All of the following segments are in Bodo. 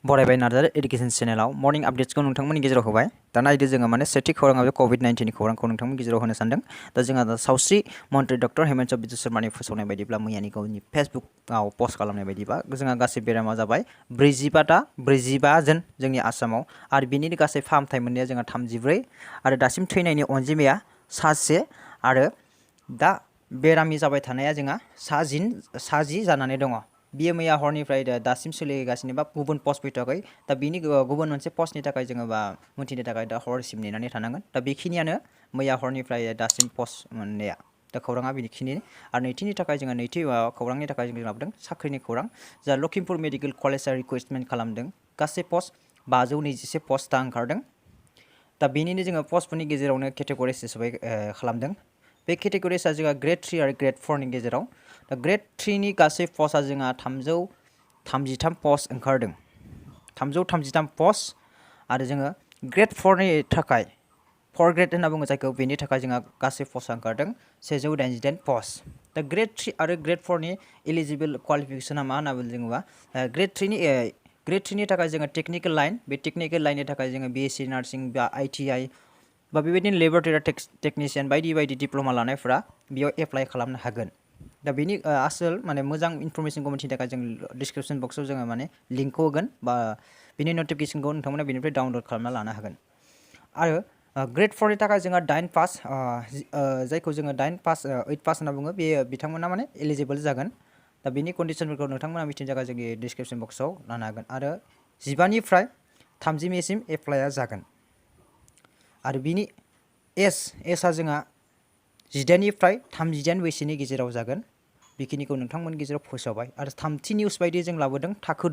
बरायबाय नार्जारी एडुकेशन चेनेलाव मर्निं आपडेट्सखौ नोंथांमोननि गेजेराव होबाय दा नायदो जोङो माने सेथि खौराङा बे कोविड-19 नि खौरांखौ नोंथांमोननि गेजेराव होनो सानदों दा जोंहा दा सावस्रि मन्थ्रि डक्टर हेमन्त बिश्व शर्मानि फोसावनाय बायदिब्ला मैयानि गावनि फेसबुकआव पस्ट खालामनाय बायदिबा जोंहा गासै बेरामा जाबाय 45 जन जोंनि आसामाव आरो बिनिनो गासै फाहामथाय मोननाया जोंहा 34 आरो दासिम थैनायनि अनजिमाया 1 आरो दा बेरामि जाबाय थानाया जोंहा 10 जानानै दङ। बियो मैया हरनिफ्राय दासिम सोलिगासिनो बा गुबुन पस्ट फैथ'वाखै दा बिनि गुबुन मोनसे पस्टनि थाखाय जोङो बा मोनथिनो थाखाय दा हरसिम नेनानै थानांगोन दा बेखिनियानो मैया हरनिफ्राय दासिम पस्ट मोननाया दा खौराङा बेखिनि आरो नैथिनि थाखाय जोङो नैथि खौरांनि थाखाय जों लाबोदों साख्रिनि खौरां जा लखिमपुर मेडिकेल कलेजआ रिक्रुटमेन्ट खालामदों गासै पस्ट 521 पस्टआ ओंखारदों दा बेनिनो जोङो पस्टफोरनि गेजेरावनो केटेगरिस हिसाबै खालामदों बे केटेगरिसआ जोंहा ग्रेड 3 आरो ग्रेड 4 नि गेजेराव दा ग्रेड 3 नि गासै पस्टआ जोंहा 333 पस्ट ओंखारदों 333 पस्ट आरो जोङो ग्रेड 4 नि थाखाय 4 ग्रेड होनना बुङो जायखौ बेनि थाखाय जोंहा गासै पस्टआ ओंखारदों 188 पस्ट दा ग्रेड 3 आरो ग्रेड 4 नि एलिजिबल क्वालिफिकेसना मा होनना बुङोबा ग्रेड 3 नि थाखाय जोङो टेक्निकेल लाइन बे टेक्निकेल लाइननि थाखाय जोङो बिएससि नार्सिं बा आइटिआइ बा बेबायदिनो लेबरेटरि टेक्निशियान बायदि डिप्ल'मा लानायफोरा बेयाव एप्लाइ खालामनो हागोन दा बेनि आसोल माने मोजां इनफरमेसनखौ मिथिनो थाखाय जों डिसक्रिप्शन बक्सआव जोङो माने लिंकखौ होगोन बा बिनि नटिफिकेशनखौ नोंथांमोना बेनिफ्राय डाउनलड खालामना लानो हागोन आरो ग्रेड 4 नि थाखाय जोंहा 9 पास जायखौ जोङो 8 पास होनना बुङो बे बिथांमोना माने एलिजिबल जागोन दा बेनि कन्डिशनफोरखौ नोंथांमोना मिथिनो थाखाय जोंनि डिसक्रिप्शन बक्सआव लानो हागोन आरो 15 निफ्राय 30 मेसिम एप्लाइआ जागोन आरो बिनि एजआ जोंहा 18 निफ्राय 39 बैसोनि गेजेराव जागोन बेखिनिखौ नोंथांमोननि गेजेराव फोसावबाय आरो थामथि निउस बायदि जों लाबोदों थाखो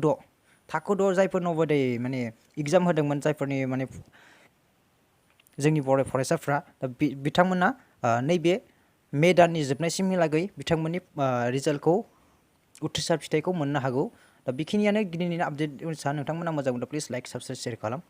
6 जायफोर नवोदय माने एग्जाम होदोंमोन जायफोरनि माने जोंनि बर' फरायसाफ्रा दा बिथांमोना नैबे मे दाननि जोबनायसिमहालागै बिथांमोननि रिजाल्टखौ उथ्रिसार फिथाइखौ मोननो हागौ दा बेखिनियानो दिनैनि आपडेट नोंथांमोना मोजां मोनदों प्लिज लाइक साबस्क्राइब शेयार खालाम।